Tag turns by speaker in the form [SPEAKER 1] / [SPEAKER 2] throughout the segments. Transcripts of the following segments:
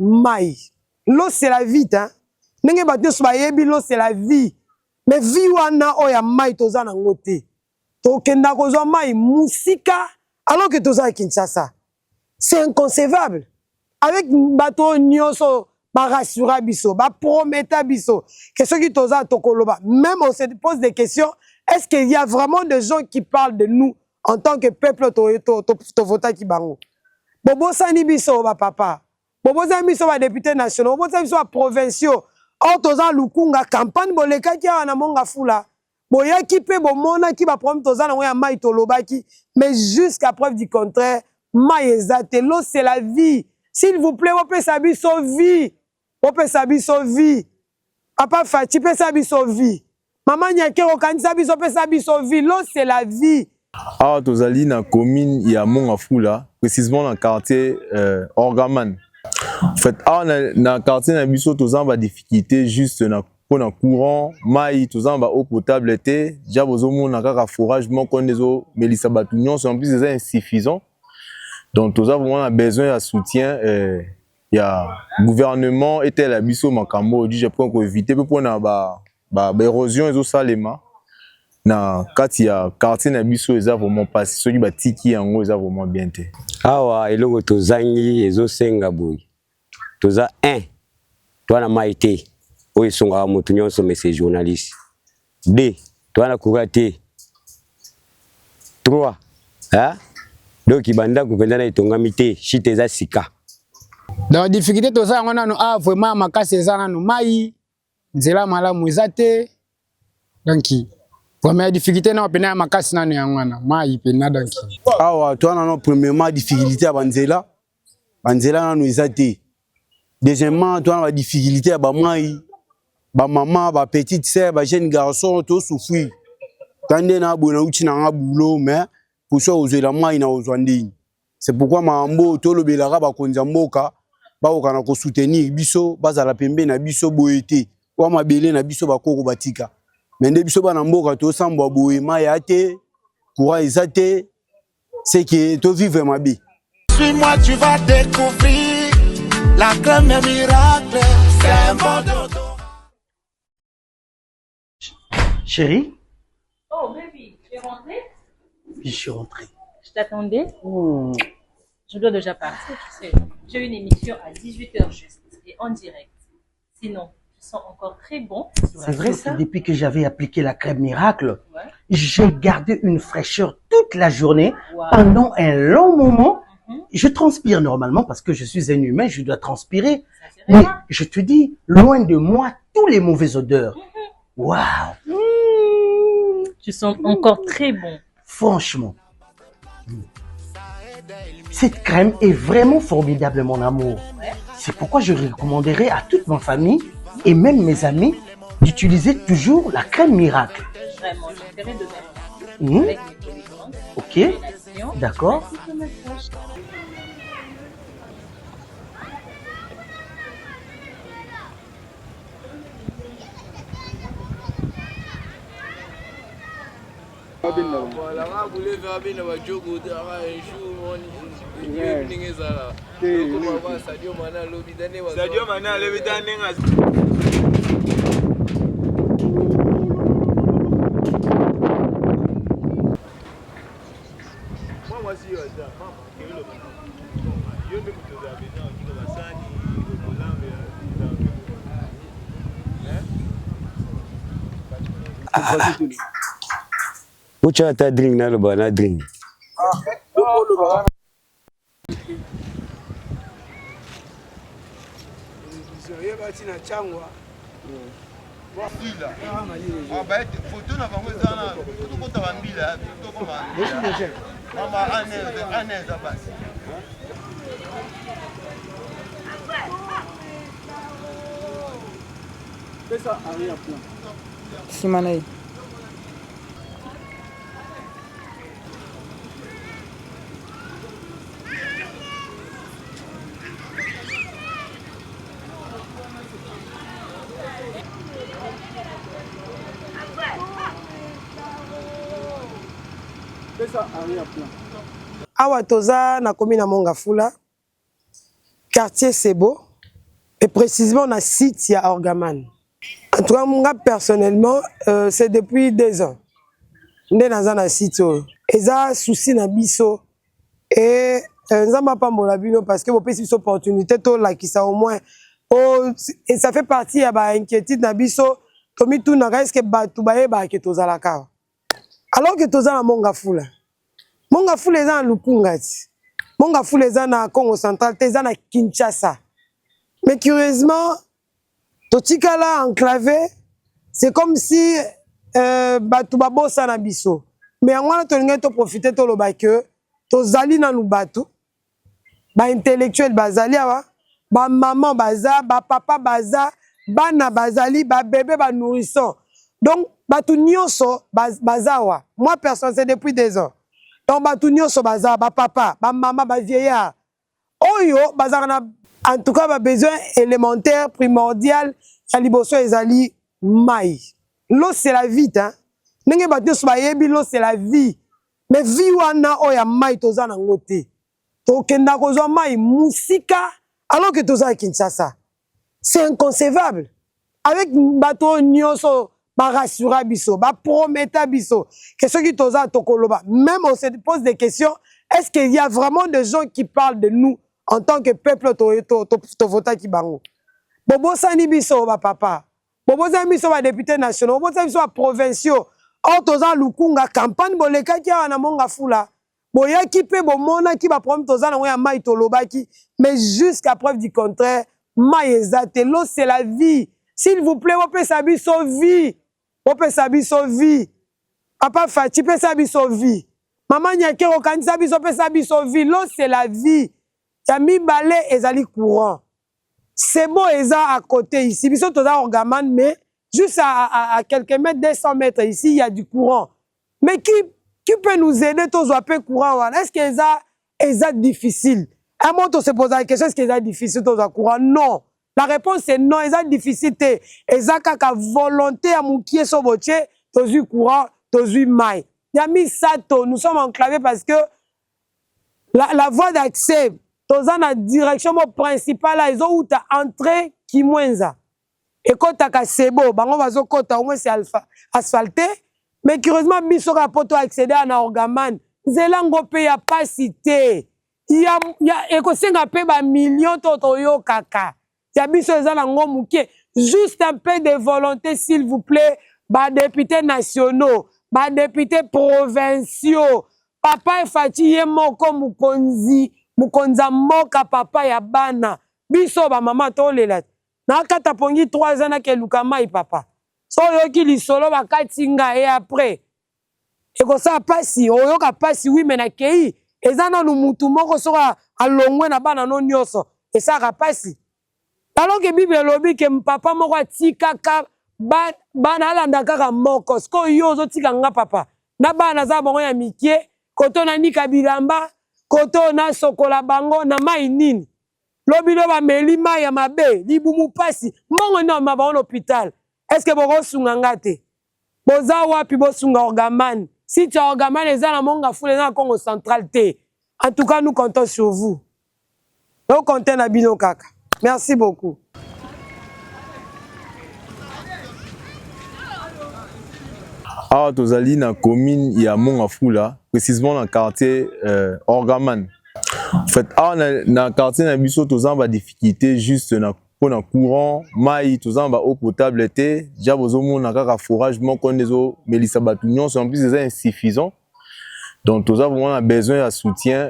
[SPEAKER 1] Mayi. L'eau c'est la vie hein. Ndenge bato nyonso bayebi l'eau c'est la vie. Mais vie wana oyo ya mayi toza nango te. Tokenda kozwa mayi musika alors que toza na Kinshasa. C'est inconcevable. Avec bato oyo nyonso ba rassura biso, ba prometta biso que soki toza tokoloba. Même on se pose des questions, est-ce qu'il y a vraiment des gens qui parlent de nous en tant que peuple tovotaki bango? Bobosani biso ba papa. Bobosani biso ba députés nationaux, bobosani biso ba provinciaux. Or toza Lukunga campagne bolekaki awa na Mont Ngafula. Boyaki pe bomonaki ba problème toza nango ya mayi tolobaki, mais jusqu'à preuve du contraire mayi eza te. L'eau c'est la vie. S'il vous plaît bopesa biso vie. Bopesa biso vie. Papa Fatshi pesa biso vie. Maman Nyakero kanisa biso pesa biso vie. L'eau c'est la vie.
[SPEAKER 2] Awa tozali na commune ya Mont Ngafula, précisément na quartier Orgaman. En fait, awa na quartier na biso toza na ba difficulté juste na mpona courant, mai, toza na ba eau potable te. Déjà bozomona kaka forage moko nde ezomelisa bato nyonso, en plus eza insuffisant. Donc toza vraiment na besoin ya soutien ya gouvernement etela biso makambo oyo déjà mpona koevite mpe mpona ba érosion ezosalema na kati ya quartier na biso. Eza vraiment mpasi, soki batiki yango eza vraiment bien te.
[SPEAKER 3] Awa eloko tozangi ezosenga boye, toza 1 toza na mai te oyo esungaka motu nyonso, monsieur journaliste. 2 toza na courant te. 3 hein? Donc bandako mpenza na etongami te, shite eza sika.
[SPEAKER 4] Donc difficulté toza yango nanu awa vraiment makasi eza nanu mai, nzela malamu eza te. Donc première difficulté nao pena ya makasi nanu yango wana mai pena. Donc
[SPEAKER 5] awa toza nano premièrement difficulté ya banzela, banzela nanu eza te. Deuxièmement toza na badifficulté ya bamai, bamama, bapetite sœur, bajeune garçon tosouffrir. Ta nde na boye nauti nanga boulot, mais poso kozwela mai na kozwa ndeni. C'est pourquoi makambo oyo tolobelaka bakonzi ya mboka bakoka na kosoutenir biso, bazala pembeni na biso boye te. Wa mabele na biso bakoko batika, mais nde biso bana mboka tosambwa boye, mai ya te, courant eza te, c'est que tovivre mabe.
[SPEAKER 6] Suis-moi, tu vas découvrir la crème miracle. C'est un bon dodo.
[SPEAKER 7] Chérie?
[SPEAKER 8] Oh, baby, tu es rentrée?
[SPEAKER 7] Je suis rentré.
[SPEAKER 8] Je t'attendais. Je dois déjà partir, tu sais. J'ai une émission à 18h juste et en direct. Sinon, tu sens encore très bon.
[SPEAKER 7] C'est vrai ça? Depuis que j'avais appliqué la crème miracle, j'ai gardé une fraîcheur toute la journée.
[SPEAKER 8] Wow.
[SPEAKER 7] Pendant un long moment, je transpire normalement parce que je suis un humain, je dois transpirer. Mais je te dis, loin de moi, tous les mauvaises odeurs. Waouh!
[SPEAKER 8] Tu sens encore très bon.
[SPEAKER 7] Franchement, cette crème est vraiment formidable, mon amour. C'est pourquoi je recommanderais à toute ma famille et même mes amis d'utiliser toujours la crème miracle.
[SPEAKER 8] Vraiment, je ferai de même. Avec mes connaissances, mes relations, ainsi que mes proches.
[SPEAKER 3] Ucha ata drink naloba na drink.
[SPEAKER 9] Foto na bango eza na tokota bambila tokoma mama ane eza basi.
[SPEAKER 10] Nsima na ye.
[SPEAKER 1] Awa toza na commune ya Mont Ngafula, quartier Sebo. Et précisément na site ya Orgaman. En tout cas, nga personnellement, c'est depuis 2 ans nde naza na site oyo. Eza souci na biso et Nzambe apambola bino parce que bopesi biso opportunité tolakisa au moins. Oh, et ça fait partie ya bainquiétude na biso. Tomitunaka, est ce que bato bayebaka ke tozalaka awa, alors que toza na Mont-Ngafula? Mont-Ngafula eza na Lukunga ti Mont-Ngafula eza na Congo Central te, eza na Kinshasa. Mais curieusement, totikala enclavé. C'est comme si bato babosana biso. Mais yango wana tolingai toprofite toloba ke tozali nanu bato, baintellectuel bazali awa, bamama baza, bapapa baza, bana bazali, babebe, banourrisson. Donc bato nyonso baza awa. Moi personne, c'est depuis 2 ans. Donc bato nyonso baza, bapapa, bamama, bavieillard oyo bazalaka na, en tout cas, babesoin élémentaire primordial ya liboso ezali mai. L'eau, c'est la vie, hein? Ndenge bato nyonso bayebi, l'eau, c'est la vie. Mais vie wana oyo ya mai, toza nango te. Tokenda kozwa mai mosika alors que toza na Kinshasa. C'est inconcevable. Avec bato oyo nyonso barassura biso, baprometa biso ke soki toza, tokoloba. Même on se pose des questions: est-ce qu'il y a vraiment des gens qui parlent de nous en tant que peuple? Tovotaki bango, bobosani biso bapapa, bobosani biso badéputé nationaux, bobosani biso baprovinciaux. Or toza Lukunga. Campagne bolekaki awa na Mont-Ngafula, boyaki mpe bomonaki baproblème toza nango ya mai. Tolobaki, mais jusqu'à preuve du contraire, mai eza te. L'eau, c'est la vie. S'il vous plaît, bopesa biso vie, bopesa biso vie. Papa Fatshi, pesa biso vie. Mama Nyakero, okanisa biso, pesa biso vie. L'eau, c'est la vie. Ya mibale ezali courant. C'est bon, eza à côté ici. Biso toza Orgaman, mais juste à quelques mètres, 200 mètres ici, il y a du courant. Mais qui peut nous aider tozwa mpe courant wana? Est ce que eza difficile? Un moment, to se pose la question: est ce que eza difficile tozwa courant? Non, la réponse, c'est non, eza difficile te. Eza kaka volonté ya mokie. So botie, tozwi courant, tozwi mai. Ya misato, nous sommes enclavés parce que la voie d'accès, toza na direction mo principale ezowuta entrée Kimwenza, ekɔtaka Sebo. Bango bazokɔta, au moins c'est asphalté. Mais curieusement, biso kaka mpo to accéder na Orgaman, nzela ngo mpe ya pasi te, ekosenga mpe bamillion to toyokaka. Ya biso eza nango moke. Juste un peu de volonté, s'il vous plaît, badéputés nationaux, badéputés provinciaux, papa Fatshi ye moko, mokonzi, mokonzi ya mboka, papa ya bana. Biso bamama tolela, nakata pongi 3 ans, nakeluka mai. Papa, so oyoki lisolo bakati nga e après ekosala mpasi, oyoka mpasi. Wi, me nakei, eza nanu mutu moko soki alongwe na bana no nyonso, esalaka mpasi. Alors que Bible elobi ke papa moko atikaka bana, alanda kaka moko. Sikoyo yo ozotika nga papa na bana naza bango ya mike, koto nanika bilamba, koto nasokola bango na mai nini. Lobi lo bameli mai ya mabe, libumu pasi, mbongo nini amema bango na hôpital? Est-ce bokosunga nga te? Boza wapi? Bosunga Orgaman. Site ya Orgaman eza na Mont-Ngafula, eza na Congo Central te. En tout cas, nous comptons sur vous, tocompte na bino kaka. Merci beaucoup.
[SPEAKER 2] Awa tozali na commune ya Mont-Ngafula, précisément na quartier Orgaman. En fait, awa na quartier na biso, toza na badifficulté juste na mpona courant, mai. Toza na ba eau potable te. Ja bozomona kaka forage moko nde ezomelisa bato nyonso, en plus eza insuffisant. Donc toza vraiment na besoin ya soutien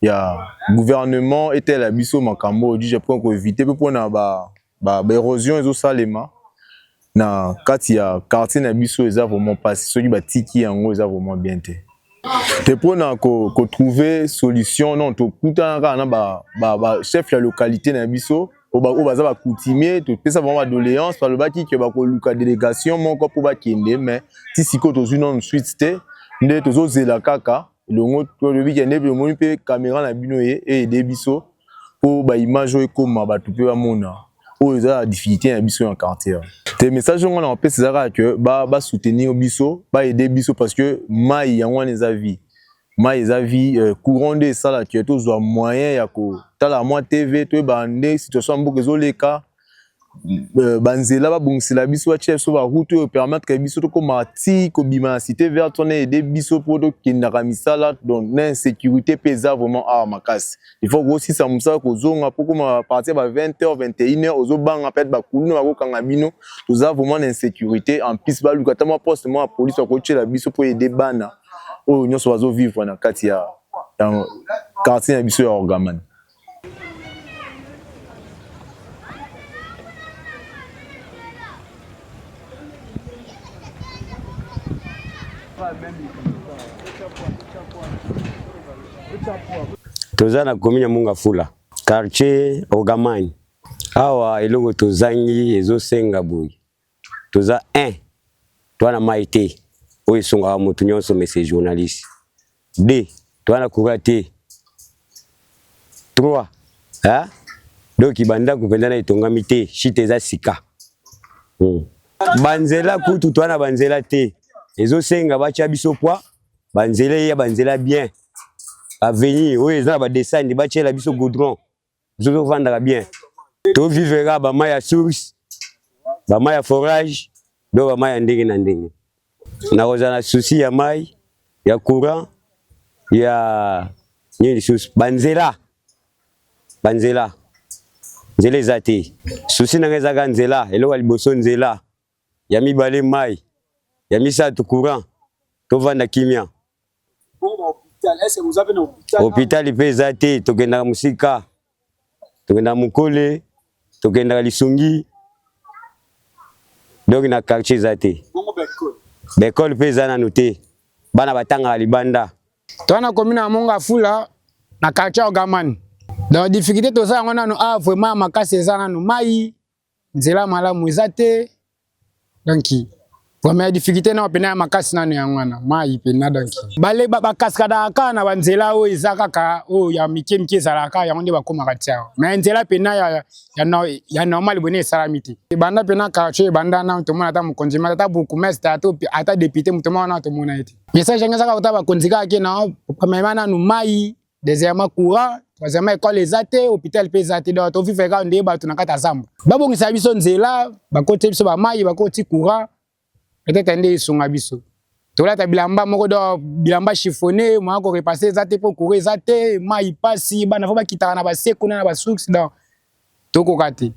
[SPEAKER 2] ya gouvernement etela biso makambo oyo déjà mpona koéviter mpe mpona baérosion ezosalema na kati ya quartier na biso. Eza vraiment mpasi. Soki batiki yango, eza vraiment bien te te mpona kotrouver solution. Non, tokutana kaka na bachef ya localité na biso oyo baza bacoutumier. Topesa bango badoléance, balobaki ke bakoluka délégation moko mpo bakende, mais ti sikoyo tozwi nano suite te. Nde tozozela kaka elongo. Tolobi ke nde omoni mpe caméra na bino ye eaider biso mpo baimage oyo ekóma, bato mpe bamona oyo eza na difficulté na biso na quartier te. Message ngo na bapesa eza kaka ke basoutenir biso, baaider biso, parce que mai yango wana eza vie, mai eza vie. Courant nde esalaka tozwa moyen ya kotambola. Tala mwa TV toyeba nde situation ya mboka ezoleka euh, banzela babongisela biso batia biso baroute oyo permettre biso tokóma ti kobima na cité verte wana aide biso mpo tokendaka misala donc na insécurité mpe eza vraiment awa makasi. Il faut kosisa mosala kozonga mpo koma partir ba 20 h 21 h ozobanga peut-être bakuluna bakokanga bino. Toza vraiment na insécurité. En plus baluka ata mwa poste mwa ya police bakotiela biso mpo aide bana oyo nyonso bazovivre na kati ya quartier na biso ya Orgaman.
[SPEAKER 3] Toza na commune ya Mongafula, quartier Ogamani. Awa eloko tozangi ezosenga boye, toza 1 toa na mai te oyo esungaka moto nyonso, monsieur journaliste. 2 toa na courant te. 3 hein? Donc bandako mpenza na etongami te, shite eza sika. Banzela kutu toa na banzela te, ezosenga batya biso pwa banzela eya banzela bien, avenir oyo eza na badescende batiela biso goudron, biso tovandaka bien, tovivre kaka bamai ya source, bamai ya forage, donc bamai ya ndenge na ndenge. Nakozala na souci ya mai ya courant ya nini lisusu, banzela banzela nzela eza te. Souci na ngai ezaka nzela, eloko ya liboso nzela, ya mibale mai, ya misato courant, tovanda kimia. Hôpital mpe eza te, tokendaka mosika, tokendaka Mokole, tokendaka Lisungi, donc na quartier eza te. Baekole mpe eza nanu te, bana batangaka libanda.
[SPEAKER 4] Toza na commune ya Mongafula na quartier Ogamani. Donc difficulté toza yango nanu awa vraiment ya makasi eza nanu mai, nzela malamu eza te. Donc vraiment difficulté nao pena ya makasi nanu yango wana mai pena. Donc bale bakaskadaka kaka na banzela oyo eza kaka oyo ya mike mike ezalaka yango nde bakomaka ti awa, mais nzela pena ya normal boye esalami te. Ebanda pena quartier ebanda nanu tomona ata mokonzi mata, ata bourgmestre, ata député, moto moko nanu tomona ye te. Message yango ezaka kota bakonzi kaka ke na premièrement nanu mai, deuxièmement courant, troisièmement école eza te, hôpital mpe eza te. Donc tovivre kaka nde bato na kati ya zamba. Babongisa biso nzela, bakoti biso bamai, bakoti courant, peut-être nde esunga biso. Tolata bilamba moko, donc bilamba chiffonné moya korepasser eza te mpo courant eza te, mai pasi, bana fo bakitaka na base kuna na basource, donc tokoka te.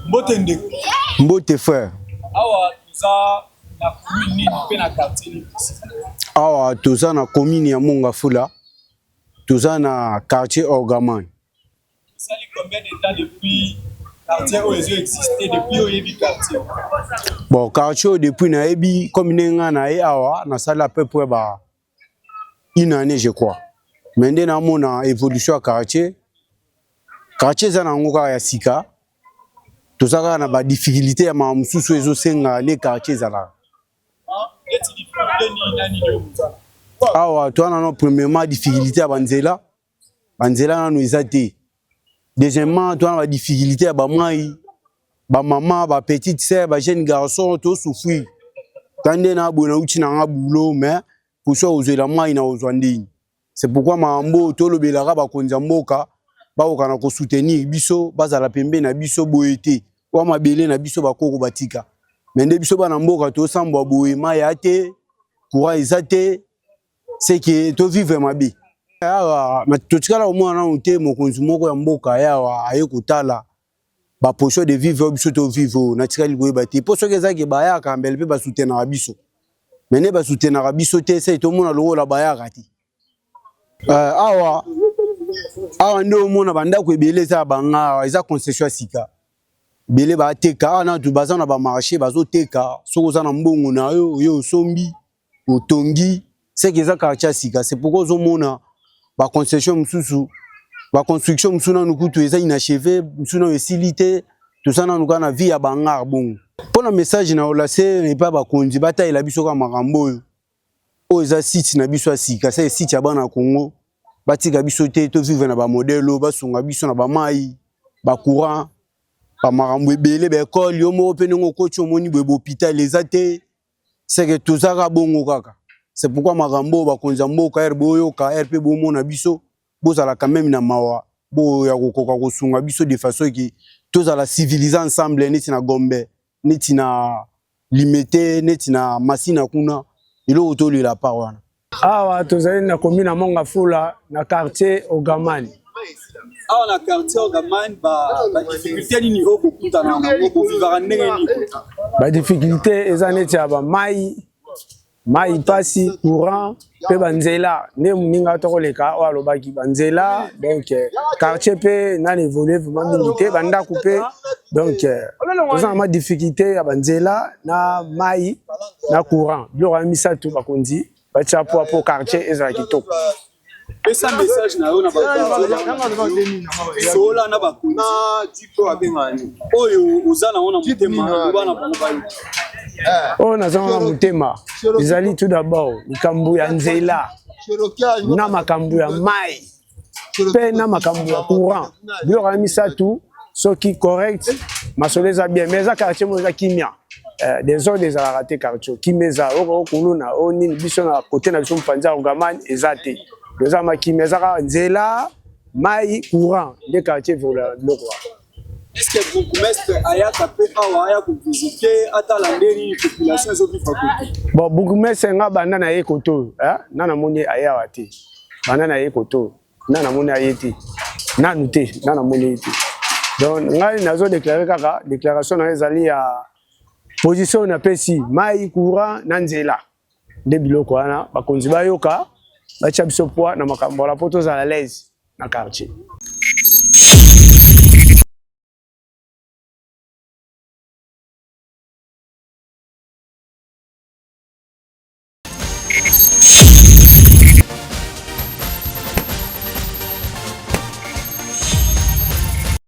[SPEAKER 10] Mbote ndeko.
[SPEAKER 5] Mbote frère.
[SPEAKER 10] Awa toza na commune nini mpe na quartier nini?
[SPEAKER 5] Awa toza na commune ya Mongafula, toza na quartier Orgaman.
[SPEAKER 10] Esali combien de temps depuis quartier oyo ezo exister, depuis oyebi quartier?
[SPEAKER 5] Bon, quartier oyo depuis nayebi, comme ndenge ngai naye awa nasali à peu près ba une année je crois. Mais nde namona évolution ya quartier, quartier eza na yango kaka ya sika, toza kaka na badifficulté ya makambo mosusu ezosenga nde quartier ezalaka.
[SPEAKER 10] Neti difficulté nini na nini oyo boza?
[SPEAKER 5] Awa toza nano premièrement difficulté ya banzela, banzela nano eza te. Deuxièmement toza na badifficulté ya bamai, bamama, bapetite sœur, bajeune garçon tosouffrir. Ta nde na boye nauti na nga boulot, mais poso kozwela mai na kozwa ndeni. C'est pourquoi makambo oyo tolobelaka bakonzi ya mboka bakoka na kosoutenir biso, bazala pembeni na biso boye te wa mabele na biso bakoko batika. Mais nde biso bana mboka tosambwa boye, mai ya te, courant eza te, c'est que tovivre mabe. Awa totikala komona nanu te mokonzi moko ya mboka yawa aye kotala baposition de vivre oyo biso tovivre oyo, natikali koyeba te. Mpo soki ezaki bayaka mbele mpe basoutenaka biso, mais nde basoutenaka biso te, se tomona lokola bayaka te. Awa awa nde omona bandako ebele eza ya banga awa, eza concession ya sika, ebele bateka awa natu baza na bamarché bazoteka. Soki oza na mbongo na yo, oye osombi otongi, seke eza quartier ya sika. C'est pourquoi ozomona baconcession mosusu, baconstruction mosusu nanu kutu eza inachevé, mosusu nanu esili te, toza nanu kaka na vie ya bangar. Bongo mpona message na olase epai bakonzi batalela biso kaka makambo oyo. Oyo eza site na biso ya sika, se site ya bana Congo. Batika biso te to vivre na ba modèle oyo, basunga biso na ba mayi, ba courant, ba makambo ebele, ba école. Yo moko mpe ndenge okoti omoni boye, ba hôpital eza te. C'est que tozaka bongo kaka. C'est pourquoi makambo oyo bakonzi ya mboka ere boyoka ere mpe bomona biso, bozala quand même na mawa boya kokoka kosunga biso de façon que tozala civilisé ensemble, neti na Gombe, neti na Limete, neti na Masina kuna. Eloko tolela par wana.
[SPEAKER 4] Awa tozali na commune ya Mont-Ngafula, na quartier Ogamani.
[SPEAKER 10] Awa na quartier Ogamani, badifficulté nini oyo kokutana nango, kovivaka ndenge nini?
[SPEAKER 4] Badifficulté eza neti ya bamai, mai mpasi, courant mpe banzela. Nde moninga tokoleka oyo alobaki banzela. Donc quartier mpe nani évolue vraiment mingi te, bandako mpe. Donc toza na ma difficulté ya banzela na mai na courant. Biloko ya misato, bakonzi batia poa po quartier ezala kitoko.
[SPEAKER 10] Pesa message na yo na bakonzi, sola na bakonzi oyo oza nango na motema, loba na bango bayoka.
[SPEAKER 4] Oyo naza na motema ezali tout d'abord likambo ya nzela na makambo ya mai mpe na makambo ya courant. Biloko ya misato, soki correct, masolo eza bien. Mais eza quartier moko eza kimia, désordre ezalaka te. Quartier kimia eza okuluna oyo nini. Biso na kote na biso mopanzi ya Ogamani eza te, eza makimia, eza kaka nzela, mai, courant nde quartier evolaka biloko wana.
[SPEAKER 10] Est-ce que bourgmestre ayaka mpe awa, aya kovisite, atala nde nini population ezovivre kote?
[SPEAKER 4] Bon, bourgmestre nga banda na ye kote oyo nga namoni aye awa te. Banda na ye kote oyo nga namoni aye te nanu te, nga namoni ye te. Donc ngai nazo déclare kaka, déclaration na ngai ezali ya position oyo napesi: mai, courant na nzela. Nde biloko wana bakonzi bayoka, batia biso poids na makambo wana mpo tozala l'aise na quartier.